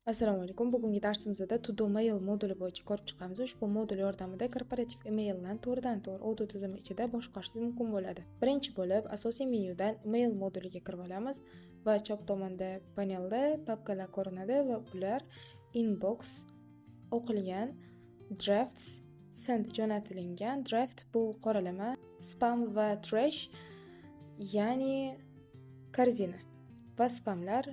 Assalomu alaykum. Bugungi darsimizda To Do Mail moduli bo'yicha ko'rib chiqamiz. Ushbu modul yordamida korporativ emailni to'g'ridan-to'g'ri Odoo tizimi ichida boshqarishingiz mumkin bo'ladi. Birinchi bo'lib asosiy menyudan Mail moduliga kirib olamiz va chap tomonda panelda papkalar ko'rinadi va bular: Inbox, o'qilgan, Drafts, Sent jo'natilingan, Draft bu qoralama, Spam va Trash, ya'ni корзина va spamlar,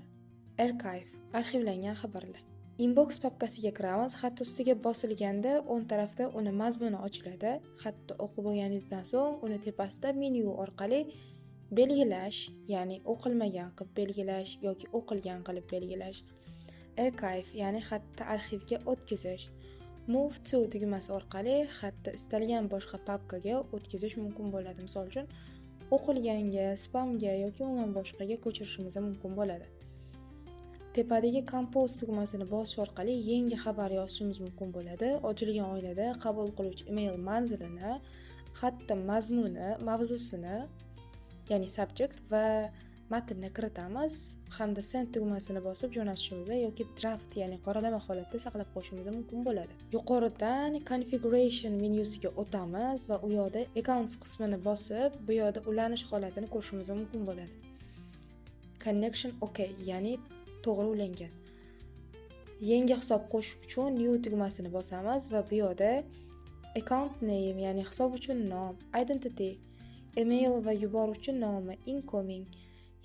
Archive arxivlangan xabarlar. Inbox papkasiga kiramiz. Xat ustiga bosilganda o'ng tarafda uni mazmuni ochiladi. Xatni o'qib bo'lganingizdan so'ng uni tepasida menyu orqali belgilash, ya'ni o'qilmagan qilib belgilash yoki o'qilgan qilib belgilash, Archive, ya'ni xatni arxivga o'tkazish, Move to tugmasi orqali xatni istalgan boshqa papkaga o'tkazish mumkin bo'ladi. Misol uchun, o'qilganga, spamga yoki umuman boshqaga ko'chirishimiz mumkin bo'ladi. Tepadagi Compose tugmasini bosish orqali yangi xabar yozishimiz mumkin bo'ladi. Ochilgan oynada qabul qiluvchi email manzilini, xatni mazmuni, mavzusini, ya'ni subject va matnni kiritamiz hamda Send tugmasini bosib jo'natishimiz yoki Draft, ya'ni qoralama holatda saqlab qo'yishimiz mumkin bo'ladi. Yuqoridan Configuration menyusiga o'tamiz va u yoqda Accounts qismini bosib, bu yoqda ulanish holatini ko'rishimiz mumkin bo'ladi. Connection OK, ya'ni to'g'ri ulangan. Yangi hisob qo'shish uchun New tugmasini bosamiz va bu yoqda Account name, ya'ni hisob uchun nom, Identity, email va yuboruvchi nomi, Incoming,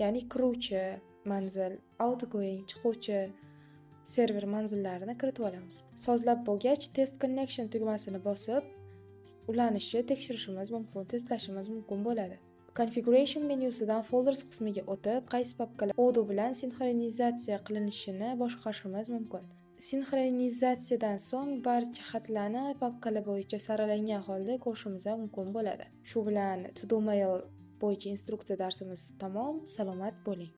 ya'ni kiruvchi manzil, Outgoing, chiquvchi server manzillarini kiritib olamiz. Sozlab bo'lgach, Test connection tugmasini bosib, ulanishni tekshirishimiz mumkin, testlashimiz mumkin bo'ladi. Configuration menyusidan Folders qismiga o'tib, qaysi papkalar Odoo bilan sinxronizatsiya qilinishini boshqarishimiz mumkin. Sinxronizatsiyadan so'ng barcha xatlarni papkalar bo'yicha saralangan holda ko'rishimiz ham mumkin bo'ladi. Shu bilan To Do Mail bo'yicha instruksiya darsimiz tamom. Salomat bo'ling.